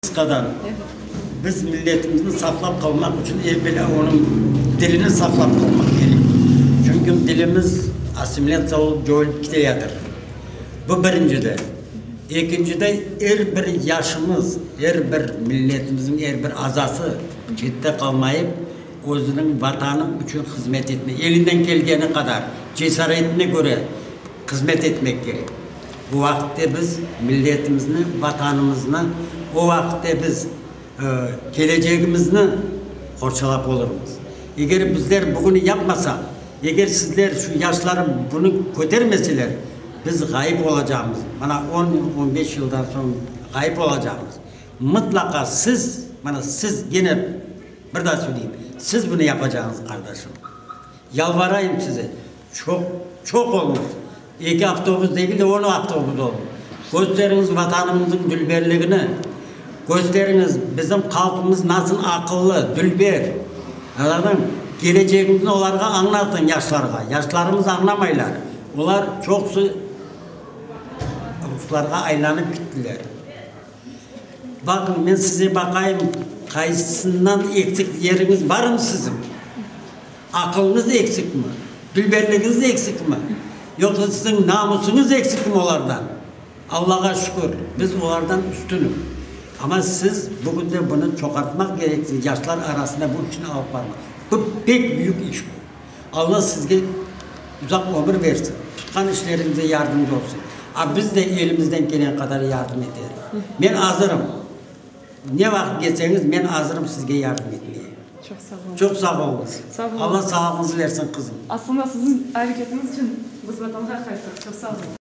Qısqadan, biz milletimizni saqlap qalmaq içün evelâ onıñ tilini saqlap qalmaq kerek. Çünki tilimiz assimilâtsiya olıp coyulıp keteyatır. Bu birincide. Ekincide, er bir yaşımız, er bir milletimizniñ er bir azası çette qalmayıp, özüniñ Vatanı içün hızmet etmek, elinden kelgeni qadar, cesaretine köre hızmet etmek kerek. Bu vaqıtte biz milletimizni, Vatanımıznı, o vaqıtte biz kelecegimizni qorçalap olurmız. Eger bizler bugün yapmasaq, eger sizler, şu yaşlar bunı kötermeseler, biz ğayıp olacaqmız. Mana on yıl, on beş yıldan soñ ğayıp olacaqmız. Mıtlaqa siz, mana siz, kene bir daa söyleyim, siz bunı yapacaqsıñız, qardaşım. Yalvarayım size, çoq, çoq oluñız. Eki avtobus degil de, on avtobus olun. Kösteriñiz Vatanımıznıñ dülberligini. Kösteriñiz, bizim halqımız nasıl aqıllı, dülber. Añladıñmı? Kelecegimizni olarğa añlatıñ, yaşlarğa. Yaşlarımız añlamaylar. Olar çoqusı ruslarğa aylanıp kettiler. Baqıñ, men size baqayım, qaysısından eksik yeriñiz barmı siziñ? Aqılıñız eksikmi? Dülberligiñiz eksikmi? Yoqsa siziñ namusıñız eksikmi olardan? Allağa şükür, biz olardan üstünik. Amma siz bugün de bunı çoqartmaq kereksiñiz, yaşlar arasında bu işni alıp barmaq. Bu pek büyük iş bu. Alla sizge uzaq ömür bersin, tutqan işleriñizde yardımcı olsun. A biz de elimizden kelgen qadar yardım eteriz. Men azırım. Ne vaqıt kelseñiz, men azırım sizge yardım etmege. Çoq sağ oluñız. Çoq sağ oluñız. Sağ oluñız. Alla sağlığıñızı versin, qızım. Aslında siziñ areketiñiz içün biz Vatanğa qayttıq. Çoq sağ oluñız.